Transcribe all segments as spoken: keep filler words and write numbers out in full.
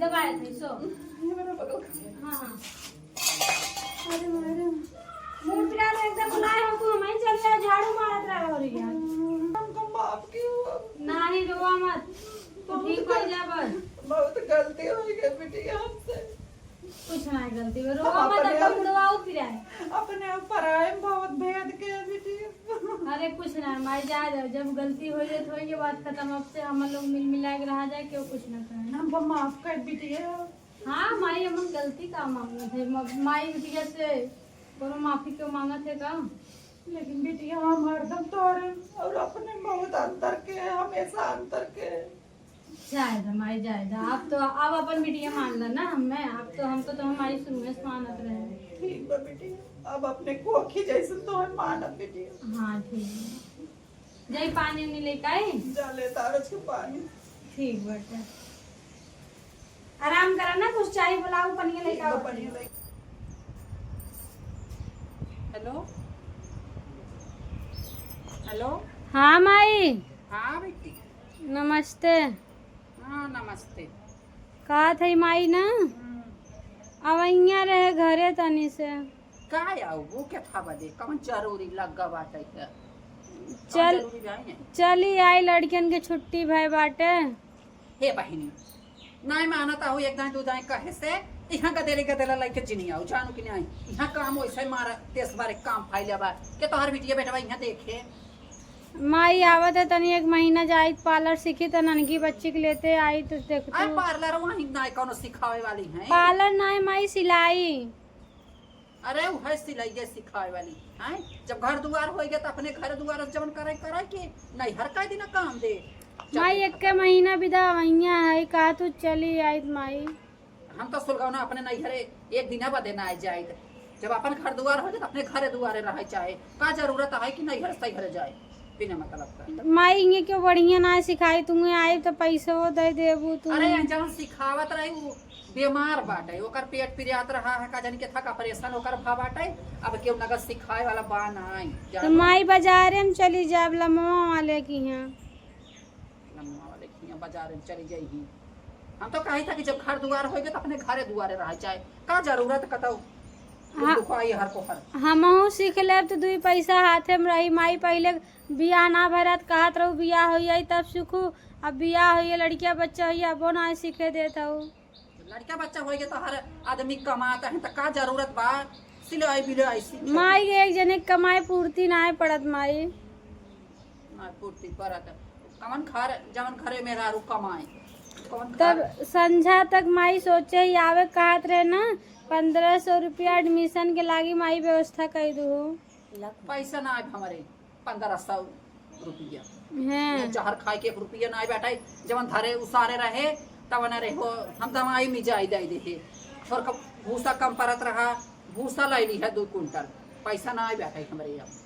दबाए थे, सो। ये मेरा बगल का। हाँ, हाँ। अरे मारे। मुंह पिरा तो एकदम बुलाए हो तू, हम ही चल जाए, झाड़ू मारत रहे हो रही है। हमको माफ कियो। नाही, रोवा मत। तू ठीक हो जा बस। बहुत गलती हो गई बिटिया हमसे। कुछ ना गलती हो, हम रोवा मत, अपने एकदम आप, दबाओ पिराए। अपने ऊपर आए बहुत भेद के बिटिया। अरे कुछ ना माई, जा जाओ, जब गलती हो जाए तो ये बात खत्म। अब से हम लोग मिल मिला के रहा जाए, क्यों कुछ ना कहे। हमको माफ कर बिटिया। हाँ माई, हमन गलती का मांगत है? म-, माई बिटिया से कोनो माफी क्यों मांगत है का? लेकिन बिटिया हम हरदम तोरे और अपने बहुत अंतर के, हमेशा अंतर के। जाए दा माई, जाए दा। आप तो, आप अपन बिटिया मान ला ना हमें। आप तो, हम तो, तो हमारी शुरू में से मानत रहे। ठीक बा बिटिया, अब अपने कोखी जैसन तो हम मानब बिटिया। हाँ ठीक है। जाई पानी उनी लेके आई। जा ले तारज के पानी। ठीक बाटे। आराम करा ना, कुछ चाय बुलाओ, पनिया लेके आओ। पनिया लेके। हेलो, हेलो। हाँ माई। हाँ बेटी। नमस्ते। हाँ नमस्ते। का थई माई ना, हम्म। अवैया रहे घरे तनी से। का आऊ, वो के था बदे? कौन जरूरी लग्गा बाटे के? कौन चल, जरूरी भाई है? चली आई, लड़कियन के छुट्टी भय बाटे। हे बहिनी, नाय मानत आहू, एक दाई दू दाई कहे से, इहाँ गदेली गदेला लइके जिनी आऊ, जानू कि नाई? इहाँ काम वैसे मारा, देश भर एक काम फैले बा, के तोहर बिटिया बेटवा इहाँ देखे। माई आवत है, तनी एक महीना जाइत पार्लर सीखी, त ननकी बच्ची के लेते आई, त देख अरे तू। पार्लर वहीं नाय कौनो सिखावे वाली है। पार्लर नाय माई, सिलाई। अरे उहे सिलाइये सिखावे वाली, हैं? जब घर दुआर होइगे त अपने घर दुआर जवन करे, करे के नैहर का दिन काम दे। माई, चल। एक्के महीना बिदा वहिया है, का तू चली आइत माई? हम तो सुलगौना अपने नैहरे एक दिना बदे ना आइ जाइत। जब अपन घर दुआर होइगे त अपने घरे दुआरे रहे चाहे। का जरूरत है कि नैहर सैहर जाए बिना मतलब का? माई, इनके क्यों बढ़िया ना सिखाई, तुम्हें आई त पैसो दे देबू तू। अरे, जवन सिखावत रही उ बेमार बाटे, ओकर पेट पिरियात रहा है, का जानी केथा का ऑपरेशन ओकर भा बाटे, अब केहू नगद सिखाए वाला बा नाई, तो जानो। माई बाजारे में चली जाब लमवा वाले की यहाँ। लमवा वाले की यहाँ बाजारे में चली जाई ही। हम तो कही था कि जब घर दुआर होइगे तो अपने घरे दुआरे रह जाए, का जरूरत कतौ हाँ। दुखवाई हर को हर। हमहू सीख लेब तो दुई पैसा हाथे में रही। माई पहिले बियाह ना भरत कहत रहू बियाह हो जाई तब सीखू, अब बियाह हो गया, लड़किया बच्चा हो गया, अबो ना सीखे देत हऊ। लड़का बच्चा होइगे तो हर आदमी कमात है, तो का जरूरत बा सिलाई बिलाई सीखे के? माई के एक जने के कमाई पूर्ति नाय पड़त माई। ना पूर्ति पड़त। कवन घर, जवन घरे मेहरारू कमाए, कवन घर? तब संझा तक माई सोचे ही आवे कहत रहे ना, पन्द्रह सौ रुपया एडमिशन के लागी माई व्यवस्था कई दू। पैसा ना आए हमरे। पन्द्रह सौ रुपया। हैं। ये जहर खाए के एक रुपया नाई बैठाई, जवन धरे उसारे रहे, तवन रहे हो, हम दवाई में जाई दे दे। थोड़का भूसा कम परत रहा, भूसा लाई ली है दो कुंटल, पैसा नाई बैठाई हमरे अब।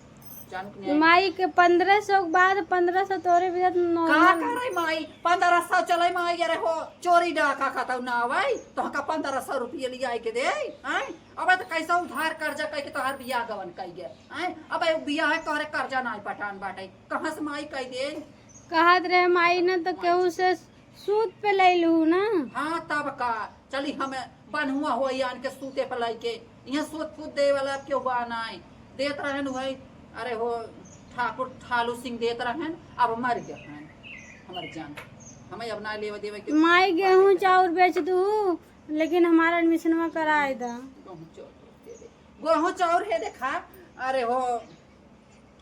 जानू कि नहीं? माई के पन्द्रह सौ के बाद पन्द्रह सौ तोरे बिजत का normal। करे माई, पन्द्रह सौ चले माई, अरे हो, चोरी डाका खाता ना आवाई, तो का पन्द्रह सौ रुपया लिया के दे, हैं? अबे तो कैसा उधार कर्जा कई के तोहार बियाह गवन कई गए, हैं? अबे बियाह है तोहरे कर्जा नाई पटान बाटे, कहाँ से माई कई दे? कहत रहे माई ना तो केहू से सूद पे ले लू ना। हाँ तब का, चली हम बन्हुआ हो आन के सूते पे लाई के, यहाँ सूद फूद दे वाला केहू बा नाई, देत रहन वही, अरे हो ठाकुर ठालू सिंह देत रहन, अब मर गए हैं हमर जान, हमें अब ना लेवे देवे के। माई गेहूं चाउर बेच दू, लेकिन हमारा एडमिशनवा कराए दा। गेहूं चाउर दे दे। गेहूं चाउर है देखा, अरे हो,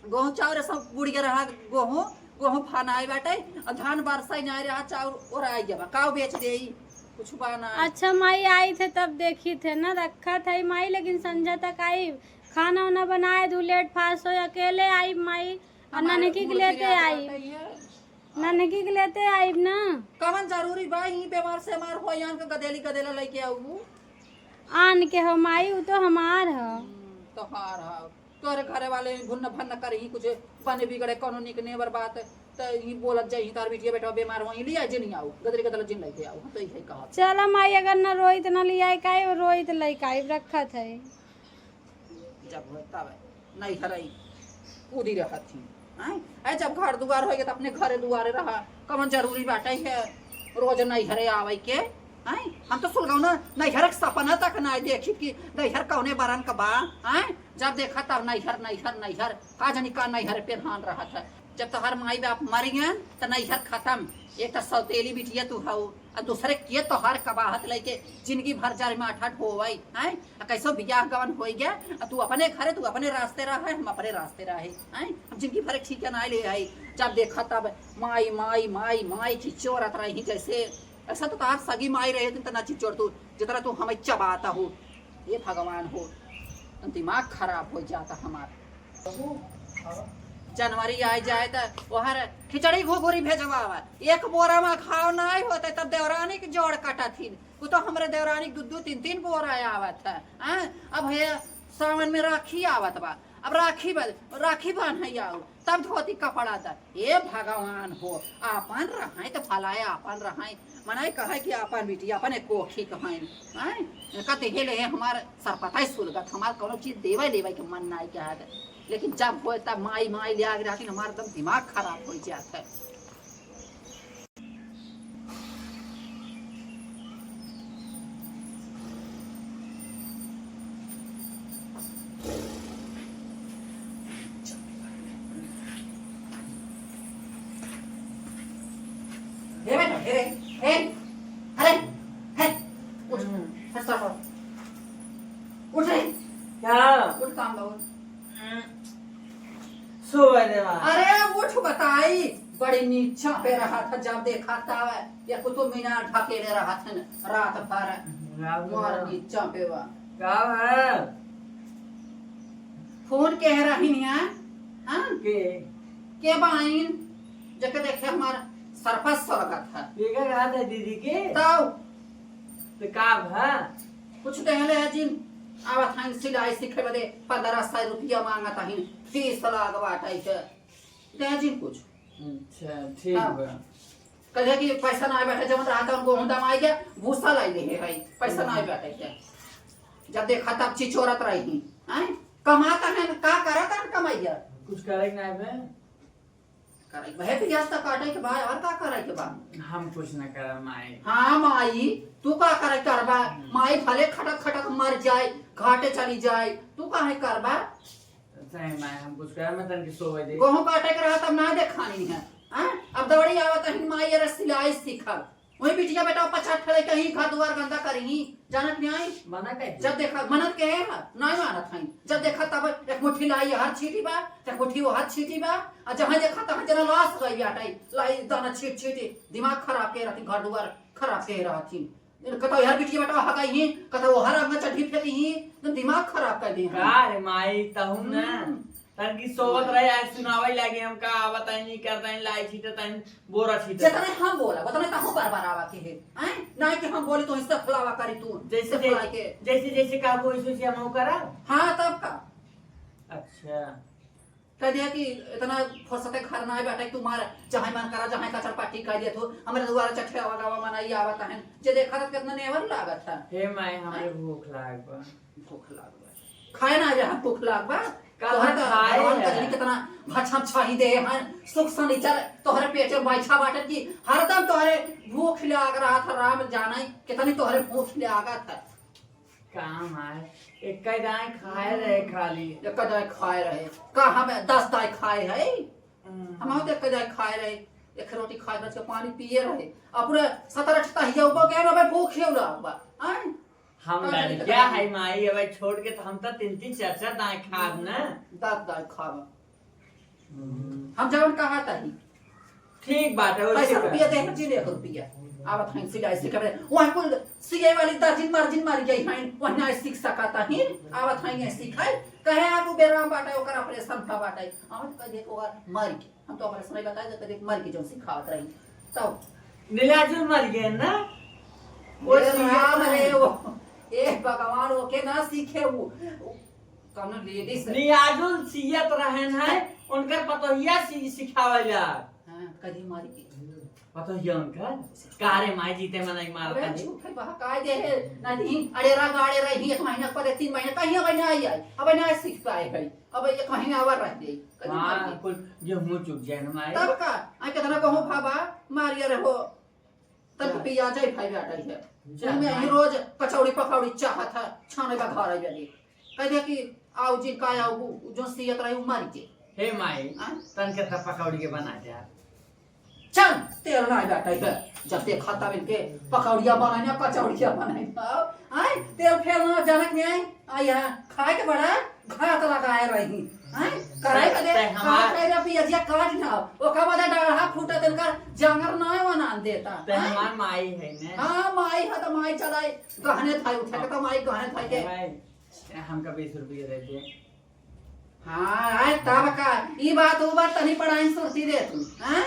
गेहूं चाउर सब बुढ़िया रहा, गेहूं, गेहूं फानाए बाटे, और धान बरसाई ना रहा, चाउर ओराई गया बा, काऊ बेच देई, कुछ बा ना। अच्छा माई आई थे तब देखी थे ना, रखा था माई, लेकिन संझा तक आई, खाना उना बनाए दू, लेट फास्ट हो, अकेले आई माई, और हमारे ननकी के लेते आई। ननकी के लेते आइब ना। कवन जरूरी बा, ई बेमार से हमार हो आन के गदेली गदेला लइके आऊ। आन के हो माई, उ तो हमार ह। हम्म, तोहार ह। तोहरे घरे वाले भुन्न भन्न करही, कुछ बने बिगड़े, कोनो निक नेबर बात, त ई बोलत जाई, तार बिटिया बेटा बेमार हो, ई लिया जिन आऊ, गदरी गदला जिन लइके आऊ, हम तो इहे कहब। चला माई, अगर न रोई त न लियाई, काहे रोई त लइका आइब, रखत है। जब होए तब नैहरे कूदी रहत ही। हैं? ऐ जब घर दुआर होइगे त अपने घरे दुआरे रहा। कवन जरूरी बाटे है रोज नैहरे आवे के? हैं? हम तो सुलगौना नैहर के सपना तक ना देखी कि नैहर कौने बरन का बा। हैं? जब देखा तब नैहर, नैहर, नैहर। का जानी का नैहर पे ध्यान रहत है। जब तोहार माई बाप मर गए त नैहर खत्म। एक तो सौतेली बिटिया तू हऊ, आ दूसरे के तोहार कबाहत लेके जिंदगी भर जर में अठट होवई, हैं? आ कैसो बियाह गवन होई गया, आ तू अपने घरे, तू अपने रास्ते रहे, हम अपने रास्ते रहे, हैं? हम जिंदगी भर ठीक है ना ले आई। जब देखा तब माई, माई, माई, माई चिचोरत रही जैसे, ऐसा तो तोहार सगी माई रहे, इतना चिचोर तू, जितना तू हमें चबाता हो। हे भगवान हो, दिमाग खराब हो जाता हमार। जनवरी आए जाए त ओहर खिचड़ी घुघुरी भेजवावा। एक बोरा में घाव नाई होते तब देवरानी के जोड़ कटथिन। वो तो हमरे देवरानी के दू दू तीन तीन बोरा आवत है। हाँ? अब हे सावन में राखी आवत बा, अब राखी बा, राखी बांधे आऊ, तब धोती कपड़ा द। हे भगवान हो, आपन रहाई त भलाए आपन रहाई। मनाई कहे कि आपन बिटिया अपने कोखी कहाई। हैं? इनका तो हे ले हमार सरपताई सुलगत, हमार कौनो चीज देवे लेवे के मन नाई कहत। लेकिन जब होए तब माई, माई ले आगे रहती, हमार एकदम दिमाग खराब हो जात है। हे बेटा, हे रे, हे, अरे, हे, उठ, हम्म। हट, सर, सर। उठ रे। क्या? उठ, काम दो। हम्म। सो गए रे माँ। अरे, उठ बताई, बड़ी नीचा पे रहा था, जब देखा तब ये कुतुब मीनार ढकेले रहा था न, रात भर। रात भर। मार नीचा पे बा। का है? फोन के रही है, हाँ? के? के बाइन, जेके देखे हमार सरपस स्वागत है। ये का कहा था दीदी के? तब। तो का भा? कुछ देहले है जिन, आवत हन सिलाई सीखे बदे पन्द्रह सौ रुपया मांगत हन, फीस लाग बाटे के। दे जिन कुछ। अच्छा, ठीक हाँ। बा। कहे कि पैसा ना बैठे, जवन रहा था उनको हुंडा माई के भूसा लाई ले है, पैसा ना बैठे के। जब देखा तब चिचोरत रही, हैं? कमाता है, का करता है कमाइया? कुछ करे के ना बे। करे के बा, बियाह त काटे के बा, और का करे के बा? हम कुछ ना करब, माई। हाँ, माई, तू का करे करबा? हम्म। माई भले खटक खटक मर जाए, घाटे चली जाए, तू काहे करबा? सही माई, हम कुछ करब, मैं तनके सोवे दे। गेहूं काटे के रहा तब ना देखानी है, हाँ? अब दौड़ी आवत है, माई, ये सिलाई सीखब। वही बिटिया बेटा पछाड़ खड़े कहीं घर दुआर गंदा करी, जानत नहीं आई। मना कही। जब देखा, मनत के है, नहीं मानत है। जब देखा तब एक मुट्ठी लाई हर छीटी बा, एक मुट्ठी वो हर छीटी बा, आ जहाँ देखा तहाँ जना लाश गई बाटे, लाई दाना छीट छीटी, दिमाग खराब के रहती, घर दुआर खराब के रहती। कतौ हर बिटिया बेटा हगाई ही, कतौ हर अंगा चड्ढी फेंकी ही, तो दिमाग खराब कर दी। का रे माई, तहु ना। हम्म। तनकी सोवत रहे, आज सुनावे लागे, हम का आवत है, नहीं करता है, लाई छीटत है, बोरा छीटत है। जितने हम बोला, उतने तहु बार बार आवा के है। हैं? ना कि हम बोले तो इससे फलावा करी तू, जैसे, इससे फलावा के। जैसे, जैसे कहा कोई सोचे हम करा। हाँ, तब का? अच्छा। कह दिया कि इतना फुर्सत है घर ना बैठे, तू मार, जहाँ मन करा, जहाँ कचर पाटी कर दिया तू, हमारे द्वारा चट्ठे आवा गावा मनाई आवत है। जे देखा था कितना नेवर लागत है। हे माई, हमारे हैं? भूख लाग बा। भूख लाग बा। खाए ना रे, हम भूख लाग बा। का तोहर का खाए भगवान है? कजरी कितना भछम छाही दे हैं, सुख सनीचर तोहरे पेट में बैठा बाटे कि हरदम तोहरे भूख लाग रहा था, राम जाने कितनी तोहरे भूख लागत है। काम आए, एक दाई खाए रहे खाली। एक दाई खाए रहे, का हम दस दाई खाए है? हम्म। हम तो एक दाई खाए रहे, एक रोटी खाए रहे, पानी पिए रहे, अब पूरा सतर अठ तहिया ऊपर गए ना, भाई भूख ही उड़ा बा। हैं? हम का लड़किया करी? है माई, अब छोड़ के तो हम तो तीन तीन चार चार दाई खाब ना। दस दाई खाब। हम्म। हम जवन कहा ताही। ठीक बात है, वैसे पैसा कर। रुपया दे, हम जी ले रुपया। आवत हैं सिलाई सीखे बदे। वहाँ कुल सिए वाली दर्जिन मर्जिन मर गई हैं, वहाँ ना सीख सकता ही। आवत हैं ये सीखे। कहे आगू बेराम बाटे, ओकर ऑपरेशन भा बाटे। आवत कह दे ओकर मर गई। हम तो ऑपरेशन ही बताए, तो कह दे मर गई, जौन सिखावत रही। तो नीलाजुल मर गए ना? वो ए सीखे राम रे, वो, ए भगवान, ओके ना सीखे वो। कौनो लेडीज नियाजुल सियत रहन है, उनकर पतोहिया सी-, सिखावे ला। हाँ, कदी मारी के। पतोहिया उनकर? का रे माई जीते मन ही मारत अरे है। झूठे बहकाए दे है, ना दी, अरे रा गाड़े रही, एक महीना पर तीन महीना, कहीं अब ना आई, आई, अब ना सीख पाए है, अब एक महीना और रह दे, कदी मारी हाँ, के। कुल गेहूं चुग जाए ना माई। तब का, आ कितना कहूँ भाबा, मारिया रहो। तब हाँ। पिया जाई भाई बेटा है। जा, उनमें ही माई। रोज कचौड़ी पकौड़ी चाहत है, छाने का घर है बेटी। कह दे कि आओ जी, का आओ, उ जो सियत रही, उ मर के। हे माई, हाँ? तन के त पकौड़ी के बना दे। चल, तेल ना बेटा है, जब देखा तब इनके पकौड़िया बनाई ना, कचौड़िया बनाई ना। आय, तेल फेल ना, जनक नहीं आई, आ यहाँ खाए के बड़ा घात लगाए रही। हैं? करे तै, कदे तै हमार खाए रे पियजिया काट ना, ओका बदे डाढ़ा फूटा तेल कर जांगर ना बना देता। तै हैं? हमार माई है ने। हाँ, माई है तो माई चलाई, गहने थाई उठा के तो माई गहने थाई के। माई, हमका बीस रुपया दे दे। हाँ, आय तब का, ई बात, ऊ बात तनी पढ़ाई सुरती दे तू, हैं?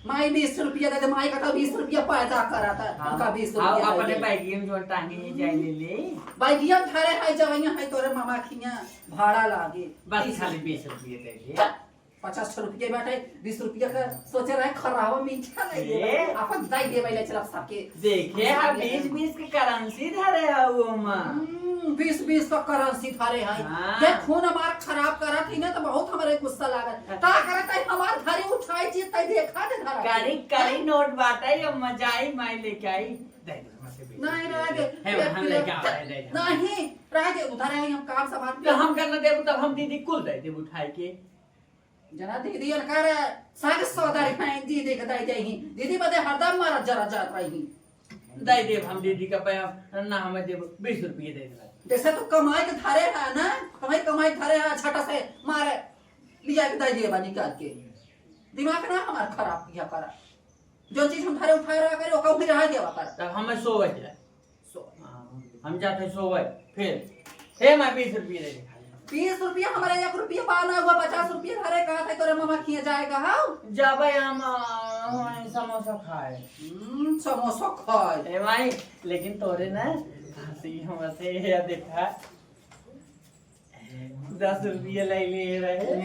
माई बीस रुपया दे दे, माई का तो बीस रुपया पैदा करा था, हाँ। हमका बीस रुपया आओ, दे अपने दे। बैगिया में जो टांगी है, जाए ले ले। बैगिया में धरे है, जवैया है तोरे मामा खिया भाड़ा लागे। बस बीस खाली रुपया। बीस रुपया दे दे। पचास रुपया बाटे, बीस रुपया का सोचे रहे, खराबा मीठा नहीं दे, ए? अपन दाई दे भाई, ले चला सबके। देखे, बीस हाँ, रुपया बीस, का। बीस के करेंसी धरे है वो माँ। हम्म, बीस, बीस का करेंसी धरे है। हाँ। ये खून हमार खराब करत ही ना, तो बहुत हमारे गुस्सा लागत। हाँ। का करत है, हमार धरी उठाई चीज, तई देखा दे धरा। करी, करी नोट बाटे, ये मजा आई, माई लेके आई। दे दे, हमसे बीस नहीं, रुपया रह दे। दे। है, हम लेके आ रहे, दे दे। नहीं, रह दे, उधारे आई, हम काम सामान तो हम करना देबू, तब हम दीदी कुल दे देबू उठाई के। जना दीदी अनकर साग सौदा रही, दीदी के दे दे ही। दीदी बदे हरदम मारा जरा जात रही। दे देब हम दीदी का पया, ना हमें देबू, बीस रुपये दे देबू। जैसे तू कमाई के धरे है ना, कमाई, कमाई के धरे है, छटा से मारे, लिया के दे देबा निकाल के। दिमाग ना हमार खराब किया करा। जो चीज हम धरे उठाए रहा करे, ओका उही रहा देवा कर। तब हमें सोवे दे। सो। हाँ, हम जाते सोवे। फिर, हे माँ, बीस रुपये दे दे। बीस रुपया, हमारे एक रुपया पाना हुआ, पचास रुपया धरे कहा था, तोरे मामा खिया जाएगा, हाँ? जाबे हम, आ, हम समोसा खाए। हम्म, समोसा खाए। ए माई, लेकिन तोरे ना, हंसी हमसे ये देखा। दस रुपया ले लिए रहे।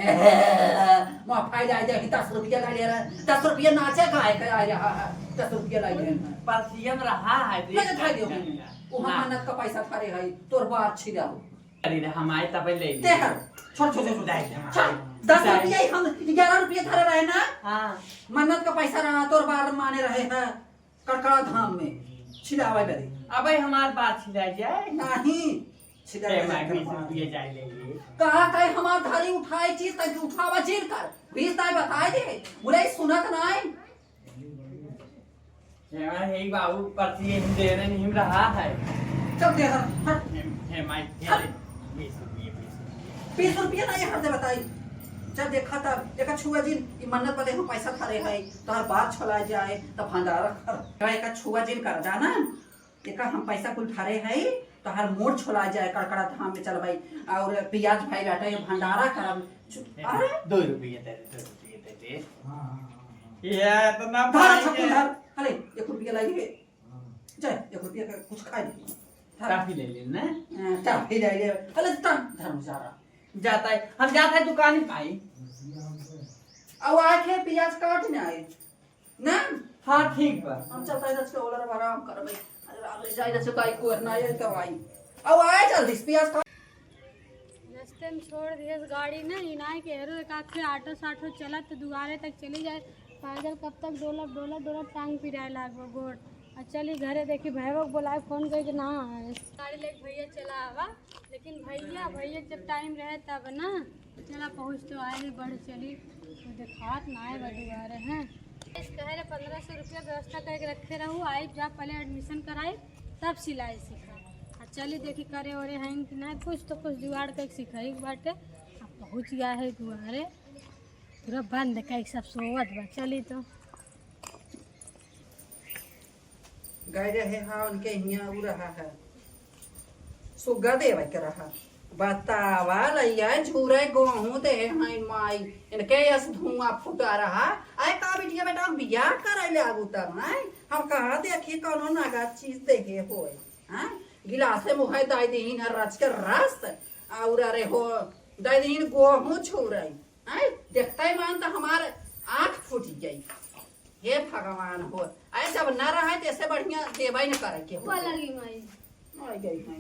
माँ फायदा आ जाए, दस रुपया ले ले रहे। दस रुपया नाचे गाए के आ रहा है, दस रुपया ले ले रहे। परसियम रहा है, देख। ले, ले, ले, ले। वो हम ना। मन्नत का पैसा धरे है, तोर बार छिला हो। अरे रे, हम आए तब ले ले। ते हर, छोड़, छोड़, छोड़, छोड़। ले, ले, छोड़, ले। दस रुपया ही हम ग्यारह रुपया धरे रहे ना। हाँ। मन्नत का पैसा रहा, तोर बार माने रहे हैं। कड़कड़ा धाम में छिलावे बदे। अबे हमार बात छिला जाए। नहीं, छिला ए, जाए मैं बीस रुपया जाए ले लिए। कहा कहे हमार धरी उठाए चीज, तक उठावा जिन कर। बीस ताई बताए दे, बुराई सुनत नाई। ए, मैं, हे बाबू, परसियम दे रहे नहीं रहा है। चल दे हर, हट। ए, ए, मैं, ए, हट। बीस रुपया, बीस रुपया। बीस रुपया ना ये हर दे बताई। जब देखा तब, देखा छुआ जिन, ई मन्नत बदे हम पैसा धरे है, तोहर बात छोला जाए, तब भंडारा कर। एका छुआ जिन कर जाना, एका हम पैसा कुल धरे है, तोहर मोर छोला जाए, कड़कड़ा धाम में चल भाई, और पियाज भाई बैठे हैं, भंडारा करब। छु-, ए, अरे? दो रुपया दे दे, दो रुपया दे दे। हाँ, हाँ, हाँ, हाँ। ये इतना धर, भाई छक्कू है। धर। अरे, एक रुपया लाइए। जा, एक रुपया का कुछ खा ले। धर। टाफी ले ले ना। हाँ, टाफी ले ले। अरे, तन धर्म जा रहा। जाता है, हम जाता है दुकान में भाई। अब आए थे, पियाज काट ना आए। ना? हाँ, ठीक बा। हम चलता है, आज के ओलर आराम करबे। अरे, राम रे, जाए, जैसे काई कोर ना आए, तो आई। अब आए जल्दी से, पियाज काट। रस्ते में छोड़ दिए गाड़ी ना, इनाय के हेरो एक आध ठे ऑटो साटो चलत तो दुआरे तक चली जाए। पैदल कब तक डोलब, डोलब, डोलब, टांग पिराए लागबो गोड़। आ चली घरे, देखी भैया को बोलाए, फोन करके ना आए। गाड़ी लेके भैया चला आवा, लेकिन भैया, भैया के जब टाइम रहे तब ना। चला पहुँच तो आए रे, बढ़ चली, तो देखात ना आए बा दुआरे हैं। इस कहे रे पन्द्रह सौ रुपया व्यवस्था करके रखे रहू, आई जा पहले एडमिशन कराई, तब सिलाई सीखा। आ चली देखी करे ओरे हैं कि नहीं, कुछ तो कुछ जुगाड़ करके सिखाई के बाटे। अब पहुँच गया है दुआरे, पूरा बंद कई सब सोवत बा। चली तो। गए रहे, हाँ, उनके हियाँ उ रहा है, सुग्गा देवे के रहा। बतावा, लइया झूरे गोहूँ दे हैं माई, इनके यस धुआं फूटा रहा। आए का बिटिया बेटा, बियाह करे ले आगू तब, हैं? हम कहा देखी कौनो नगद चीज देहे होए, हैं? गिलासे मुहे दाई दीन है रच के रस, और अरे हो, दाई दीन गोहूँ छुरे। आय, देखते ही मान तो हमार आँख फूट गई। हे भगवान हो, आय जब न रहे तो ऐसे बढ़िया देवे न करे के हो। पलगी माई। आ गई हैं।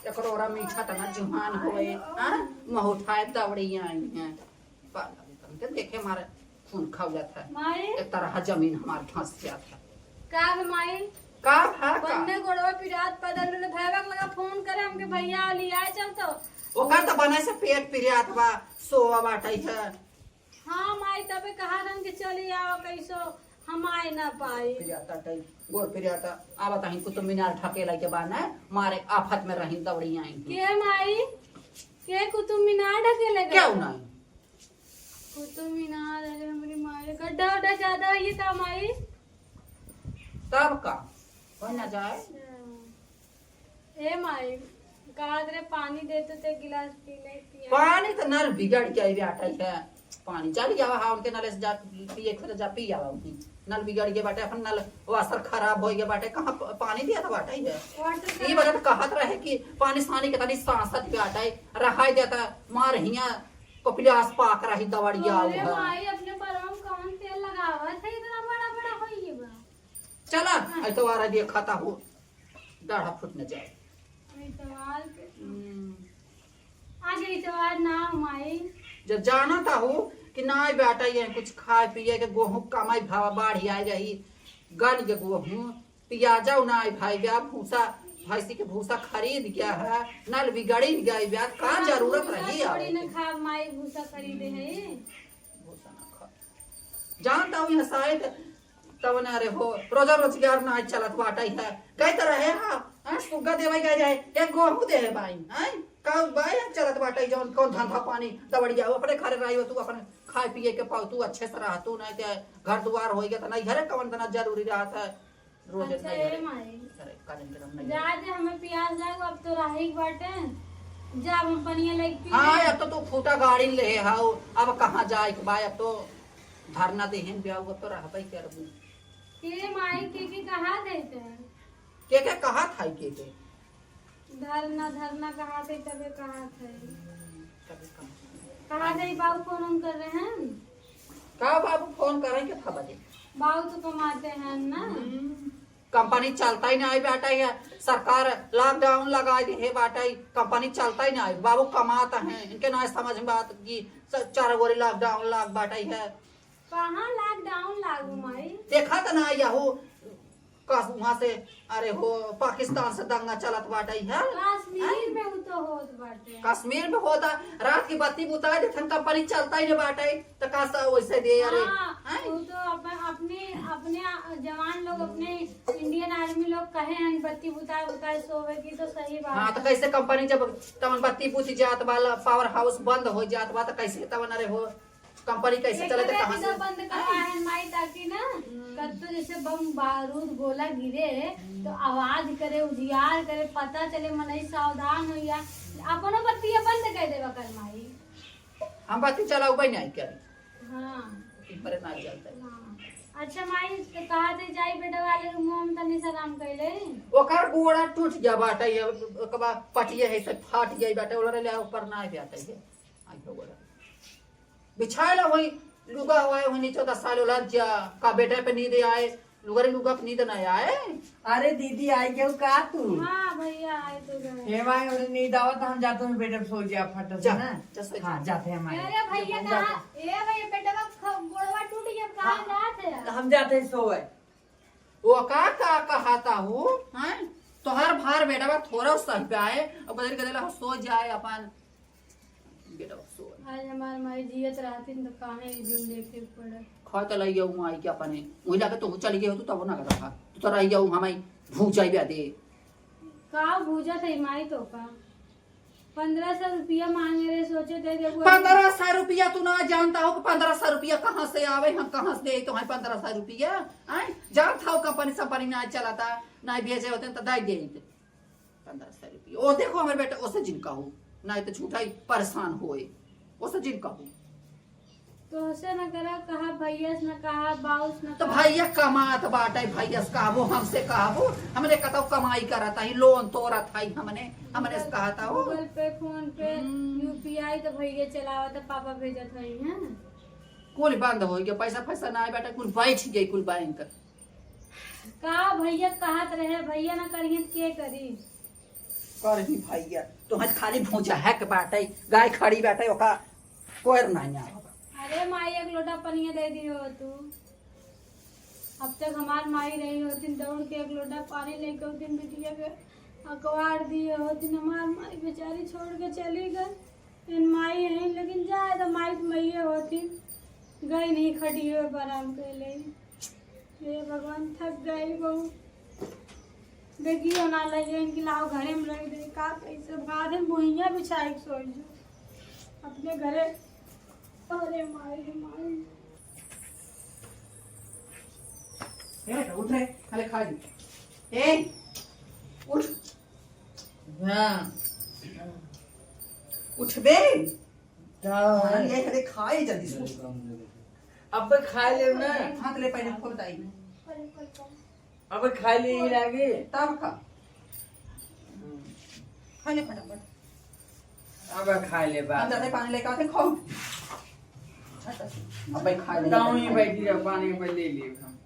एकरो ओरा मीठा तना जुहान होए, हाँ? मुँह उठाए दौड़ी आई हैं। पागल कन के देखे हमारे खून खौलत है। माई। एक तरह जमीन हमार धंस जात है। का रे माई? का भा का? बन्ने गोड़वा पिरात पैदल रहले, भैया के लगा फोन करे हमके, भैया लियाए चल तो। ओकर त बने से पेट पिरात बा, सोवा बाटै है। हाँ माई, तबे कहा रहन कि चली आओ, कैसो हम आए ना पाई। पिराता तै, गोड़ पिराता, आवा तहिन कुतुब मीनार ढकेला के बा ना, मारे आफत में रहिन दौड़ी आई। के माई? के कुतुब मीनार ढकेले गए? क्यों नहीं? कुतुब मीनार, अरे हमरी माई, गड्ढा उड्ढा ज्यादा है ये का माई? तब का? कोई ना जाए। अच्छा। ए माई, कहा रे पानी दे तो ते गिलास पी ले, पिया। पानी तो नल बिगड़ के आई बाटै है। पानी चल जावा, हाँ, उनके नले से जा पिए, खुद जा पी आवा उनकी। नल बिगड़ गए बाटै, अपन नल वासर खराब हो गए बाटै, कहाँ प-, पानी दिया था बाटै है। वाटर ये बगत कहत रहे कि पानी सानी के तनी सांसत बाटै, रहाई देता, मार हिया कपिलास पाक रही दवड़िया अरे है। माई, अपने परवा में कौन तेल लगावत है, इतना बड़ा बड़ा होई बा। चला, हाँ। ऐतवार दिए खाता हो, डाढ़ा फूट न जाए। ऐतवार के। हम्म। आज ऐतवार ना हो, माई। जब जानत हो कि ना बाटै है कुछ खाए पिए के, गोहूँ कमाई भावा बाढ़ी आई रही, गल के गोहूँ, पियाजा ना आई भाई, गया भूसा, भैंसी के भूसा खरीद गया है, नल बिगड़ी गया, का भूसा जरूरत रही थोड़ी आवे ना के? खा, माई भूसा खरीदे है। भूसा ना खा। जानता हूँ यहाँ शायद तब ना रे हो, रोजा रोजगार ना चलत बाटै है। गए तो रहे हा, हैं, सुग्गा देवे गए रहे, एक गोहूँ दे है भाई, हैं? का भाई चलत बाटै, जौन कौन धंधा पानी दवड़िया, अपने घरे रही हो तू, अपन खाए पिए के पाओ तू, अच्छे से रह तू, नहीं तो घर दुआर हो गया तो नहीं घरे कौन देना जरूरी रहत है। रोज अच्छा, इतना ए घरे, माई। घरे का दिन के हम नहीं जा दे, हमें प्यास लाग, अब तो राही के बाटे। जा, अब हम पनिया लेके पी हाँ, ले। अब तो तू खूटा गाड़ी ले हाउ, अब कहाँ जाए के बा, अब तो धरना देहन ब्याह, अब तो रहबे करबू। के माई, के के कहा देते हैं? के के कहा था के के? धरना, धरना कहा थे, तबे कहा थे। तबे कहा थे। कहा थे, बाबू फोन उन कर रहे हैं? का बाबू फोन करे के था बजे? बाबू तो कमाते हैं ना। हम्म। कंपनी चलता ही नहीं बाटै है, सरकार लॉकडाउन लगा दे है बाटै, कंपनी चलता ही नहीं। बाबू कमात हैं, इनके ना समझ में बात कि स-, चार गोरी लॉकडाउन लाग बाटै है। कहाँ लॉकडाउन लागू माई? देखा त ना यहू कस-, वहाँ से, अरे हो, पाकिस्तान से दंगा चलत बाटै है। कश्मीर हैं? में उ तो होत बाटे। कश्मीर में होता, रात की बत्ती बुता देथन, कंपनी चलता ही नहीं बाटै। त का सा वैसे दे, अरे, हाँ, हैं? वो तो अपन, अपने, अपने जवान लोग, अपने इंडियन आर्मी लोग कहे हैं, बत्ती बुताए, बुताए सोवे की, तो सही बात हाँ, तो है। कैसे कंपनी जब तवन बत्ती बुझ जात बा, पावर हाउस बंद हो जात बा, तो कैसे तवन, अरे हो, कंपनी कैसे एक चले, तो वजह कहाँ से से? बंद करवा है माई, ताकि ना हम्म। कत्तो जैसे बम बारूद गोला गिरे, तो आवाज करे, उजियार करे, पता चले, मनई सावधान हो या, अपनो बत्ती बंद कर देवा कर माई। हम बत्ती चलाऊ भाई नहीं करी। हाँ। ऊपर ना जलता। हाँ। अच्छा माई, तो कहा थे जाई बेटा वाले के मुंह में तनी सा काम कैले। ओकर गोड़ा टूट गया बाटे, ये ओकर बा पटिया है से फाट गई बाटे, ओलरे ले ऊपर ना जाता है। आई हो गोड़ा। बिछाए ला वही लुगा हुआ है, वही नीचे दस साल ओलर जा, का बेटे पे नींद आए, लुगरे लुगा अपनी तो नहीं आए। अरे दीदी, आई गयो का तू? हाँ भैया, आए तो गए। हे भाई, उन्हें नींद आवत, हम जाते हैं बेड पे सो जा फट से जा, ना। जा सो जा। हाँ, जाते हैं हमारे। अरे भैया, हम जाते कहाँ? हैं। ए भैया, बेटवा ख-, गोड़वा टूट गया, कहाँ हाँ, जात है? हम जाते हैं सोए। वो का, का कहता हूँ, हैं? तोहर भार बेटवा थोड़ा सही पे आए, और बदल के देला सो जाए अपन। बेटा, सो। आज हमार माई जियत रहतिन त काहे ई दिन देखे के पड़त। खा त लइया हूँ आई के अपने। वही लागे तो चली गई हो तू तब ना करता। तू तो रह गया हूँ हमारी भूजाई ब्या दे। का भूजा थे माई तो का? पन्द्रह सौ रुपया मांगे रहे, सोचे थे जब वो पन्द्रह सौ रुपया तू ना जानता हो कि पन्द्रह सौ रुपया कहाँ से आवे, हम कहाँ से दे तो हैं पन्द्रह सौ रुपया? आए? जानता हो कंपनी संपनी ना चलाता, ना भेजे होते तो दे देते। पन्द्रह सौ रुपया। ओ देखो हमारे बेटा, ओसे जिन कहू, नहीं तो झूठा ही परेशान होए। ओसे जिन कहू। तो ओसे न करा, कहा भैया से न कहा, बाऊ से न तो कहा। भैया कमात बाटे, भैया से कहबो, हमसे कहबो, हमने कतौ कमाई करत हई, लोन तोरत हई, हमने, हमने से कहत हो। Google Pay, PhonePe, हम्म। U P I तो भैया चलावत, पापा भेजत हई, हैं? कुल बंद हो गया, पैसा, पैसा ना आए बेटा, कुल बैठ गई, कुल बैंक। का भैया कहत रहे, भैया ना करिहैं त के करी? करही भैया, तोहर खाली भूजा है के बाटे, गाय खड़ी बाटे, ओका कोयर नहीं आवा। अरे माई, एक लोटा पनिया दे दियो तू। अब तक हमार माई रही होतिन, दौड़ के एक लोटा पानी लेके होतिन बिटिया के अकवार दिए होतिन। हमार माई बेचारी छोड़ के चली गई। इन माई है, लेकिन जाए तो माई तो मैये होतिन, गई नहीं खटिए पर आराम कर ले। हे भगवान, थक गई बहुत। बेगियो ना लइए इनकी, लाओ घरे में रख दे। का कैसे बाद में भुइयां बिछाए के सोई जो अपने घरे। अरे माई रे माई। ए बेटा, उठ रे, खाले खा ले। ए, उठ। हाँ। उठबे? का खाना है? ले, अरे खाए जल्दी से। अब खाए ले ना। हाथ ले पहले खोल दाई। अब खाए ले ही लागे। तब खा। खा ले फटाफट। अब खाए ले बा। हम जाते पानी लेके आते, खाओ। अब भाई खा ले। गाँव ही बैठी रह, पानी पे ले लिए हम।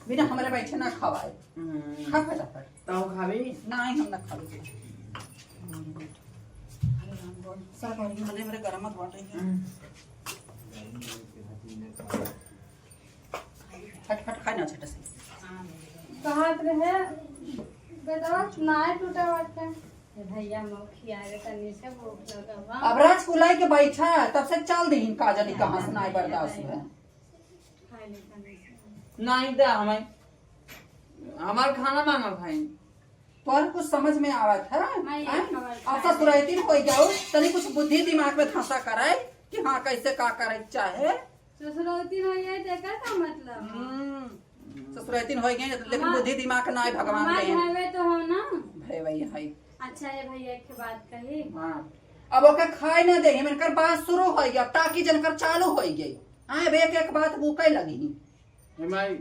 बिना हमारे बैठे ना खवाए। हम्म। खा फटाफट। ताऊ खाबी? नहीं, हम ना खाबी। अरे राम बोल, सब हमारे, हमारे गरम मत बाटे। हम्म। फट, फट खाए ना, छोटा सा। कहत रहे, बेटवा, नाय टूटा बाटे। ए भैया, मौखी आवे तनी से भूख लगा बा। अब राज फुलाई के बैठा, तब से चल दीन, का जानी कहाँ से नाय बर्दाश्त हुआ। खाए ले तनी से। नाय दा हमें, हमार खाना मांगा भाई। तोहर कुछ समझ में आवत है? नहीं, हैं? खबर अब खाए। ससुरैतिन हो जाओ, तनी कुछ बुद्धि दिमाग में धंसा कराए कि हाँ, कैसे का करे के चाहे। ससुरैतिन हो जाए, तो एकर का मतलब? हम्म, ससुरैतिन हो गए, लेकिन हमार-, बुद्धि दिमाग ना है भगवान हमार देन। हवे तो हो ना। भय वही है। अच्छा, ये भैया, एक बात कही। हाँ, अब ओके खाए ना दे, इनकर बात शुरू हो गई, अब टाकी जनकर चालू हो गई। हाँ, अब एक एक बात भूखे लगी। हे माई,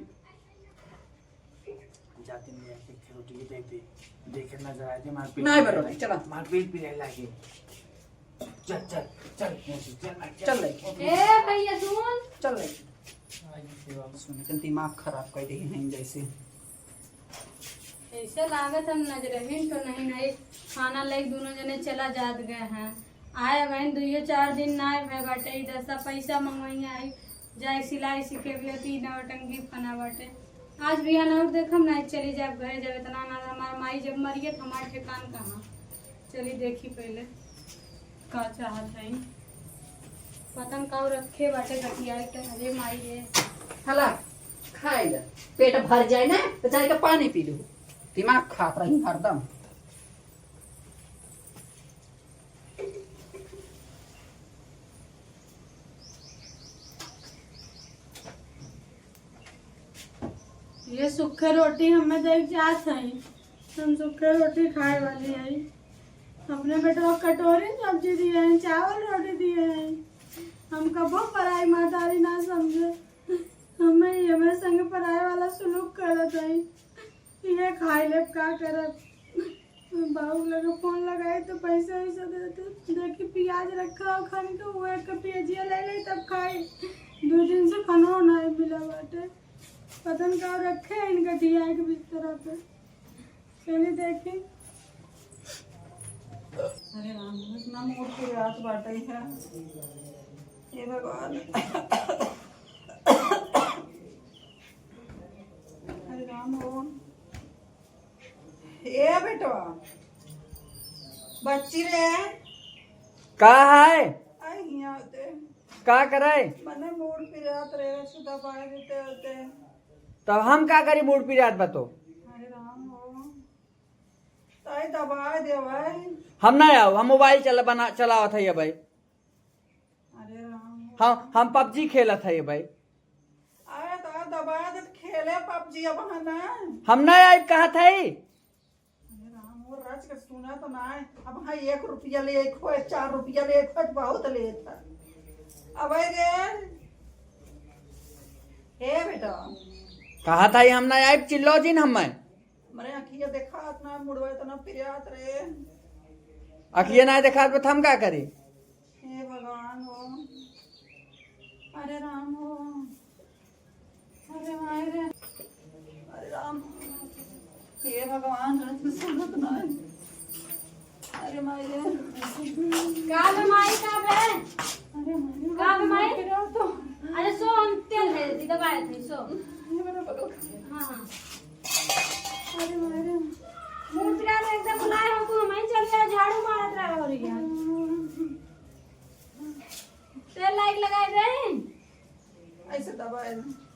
जाते में एक एक रोटी के दे दे, देखे नजर आए थे, मार पेट नहीं पिराए बरो, लागे, चला। मार पेट पिराए लागे। चल, चल, चल, चल, चल, चल। चल ले। ए भैया सुन। चल ले। सुन, एकदम दिमाग खराब कर दे हैं जैसे। ऐसे लागत हम नजरहीन तो नहीं, नहीं खाना लेके दोनों जने चला जात गए हैं। आए बहन दुइयो चार दिन ना आए भय बाटे, ई दसा पैसा मंगवाई आई, जाए सिलाई सीखे भी होती, नौटंकी फना बाटे। आज बिहान और देखम ना, चली जाब घरे, जब इतना ना हमार माई जब मरिए तो हमार ठिकान कहाँ। चली देखी पहले का चाहत है, पतन का रखे बाटे गठिया के। अरे माई रे। हला, खाए जा, पेट भर जाए ना तो जाए के पानी पी लो, दिमाग खात रही हरदम। ये सूखे रोटी हमें देख जात है, हम सूखे रोटी खाए वाली है। अपने बेटवा कटोरी में सब्जी दिए हैं, चावल रोटी दिए हैं। हम कबो पराई महतारी ना समझे, हमें ये हमें संग पराए वाला सुलूक करत है। इहे खाई लेब, का करब? बाबू लगे फोन लगाई तो पैसा वैसा देते। देखी पियाज रखा हो खाने के, वो एक पियाजिया ले ले तब खाई। दो दिन से खाना नहीं मिला बाटे, पता न का रखे हैं इनका दिया के बिस्तरा पे। चलिए देखी। अरे राम, इतना मोट के रात बाटे है। हे भगवान। अरे राम हो। ए बेटवा, बच्ची रे। का है? आई हियाँ ते। का करे? मने मूड़ पिरात रहे, सुधा पाए देते होते। तब हम का करी, मूड़ पिरात बा तो? अरे राम हो। ताई दबाए दे भाई। हम ना आओ, हम मोबाइल चला, बना, चलावत है ये भाई। अरे राम हो। हम, हम पबजी खेलत है ये भाई। अरे तो दबाए दे, खेले पबजी अब है ना। हम ना आइब कहत है। अरे राम हो, रच के सुना तो ना है। अब हाँ एक रुपया ले खोए, चार रुपया ले खोए, बहुत लेत है। अब रे, हे बेटा। कहत है हम ना आइब, चिल्लो जिन हमें। मरे अखिया देखात ना, मुड़वा इतना पिरात रे। अखिया ना देखात बा, त हम का करी? हे भगवान हो, अरे राम हो, अरे माय रे, अरे राम, हे भगवान, रच के सुनत ना है। अरे माय रे, का बे माई, का बे? अरे माय रे, का बे माई? गिरा तो। अरे सो, हम तेल है, दीदी दबाए थे, सो। ये मेरा बगल का। हाँ, हाँ। अरे मारे। मुंह पिरा ले, एकदम बुलाए हो तू, हम ही चल गया, झाड़ू मारत रहा हो रही है। तेल लाइक लगाए दे। ऐसे दबाए दे।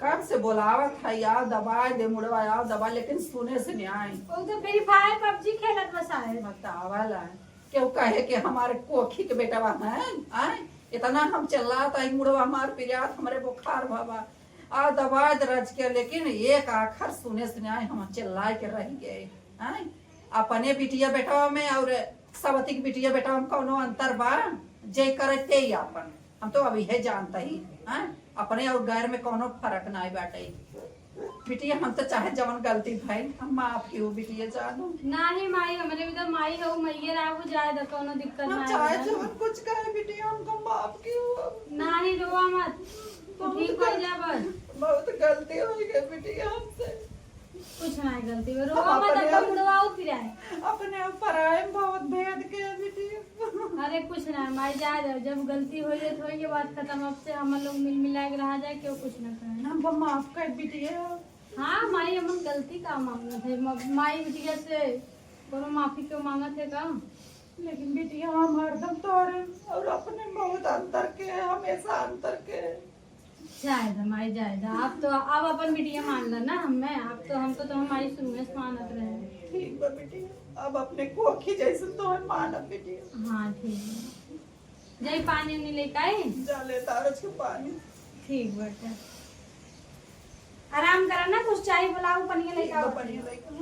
कब से बोलावत है, "आओ दबाए दे मुड़वा, आओ दबा", लेकिन सुने से नहीं आए। वो तो Free Fire, PUBG खेलत बस आए। बतावा ला, केहू कहे कि हमारे कोखी के बेटवा है, आए? इतना हम चिल्लात आई, मुड़वा हमार पिरात, हमरे बुखार बाबा, "आओ दबाए दे" रज के, लेकिन एक आखर सुने से नहीं आए, हम चिल्लाए के रह गए, आए? अपने बिटिया बेटवा में और सवती के बिटिया बेटवा में कौनो अंतर बा? जे करे ते ही आपन। हम तो अभी है जानता ही, हाँ? अपने और गैर में कौनो फर्क नाहीं बाटे। बिटिया, हम तो चाहे जवन गलती भइल, हम माफ कियो बिटिया जानो। नाही माई, हमरे भी तो माई हो, मइये राहु जाए द, कौनो दिक्कत हम नाहीं चाहे बा। जवन कुछ कहे बिटिया, हमको माफ कियो। नाही रोवा मत, तू बहुत ठीक हो गल-, जा बस। बहुत गलती हो गई बिटिया हमसे। कुछ ना गलती बा, हम रोवा मत, अपने अब हम आप, दवाऊ पिराए। अपने ऊपर आए बहुत भेद के बिटिया। अरे कुछ ना माई, जा जाओ, जब गलती होई है तो होई, ये बात खत्म। अब से हम लोग मिल मिला के रहा जाए, क्यों कुछ ना कहे। हमको माफ कर बिटिया। हाँ माई, हमन गलती का मांगत है? म-, माई बिटिया से कोनो माफी क्यों मांगत है का? लेकिन बिटिया हम हरदम तोरे और अपने बहुत अंतर के, हमेशा अंतर के। जाए द माई, जाए द। आप तो, अब अपन बिटिया मान ला ना हमें, आप तो, हम तो, तो हमारी शुरू में से मानत रहे। ठीक बा बिटिया, अब अपने कोखी जैसन तो हम मानब बिटिया। हाँ ठीक बा। जाई पानी उनी लेके आई। जा ले तारज के पानी। ठीक बाटे। आराम करा ना, कुछ चाय बुलाऊ, पनिया लेके ठीक बा, आओ। पनिया लेके आओ।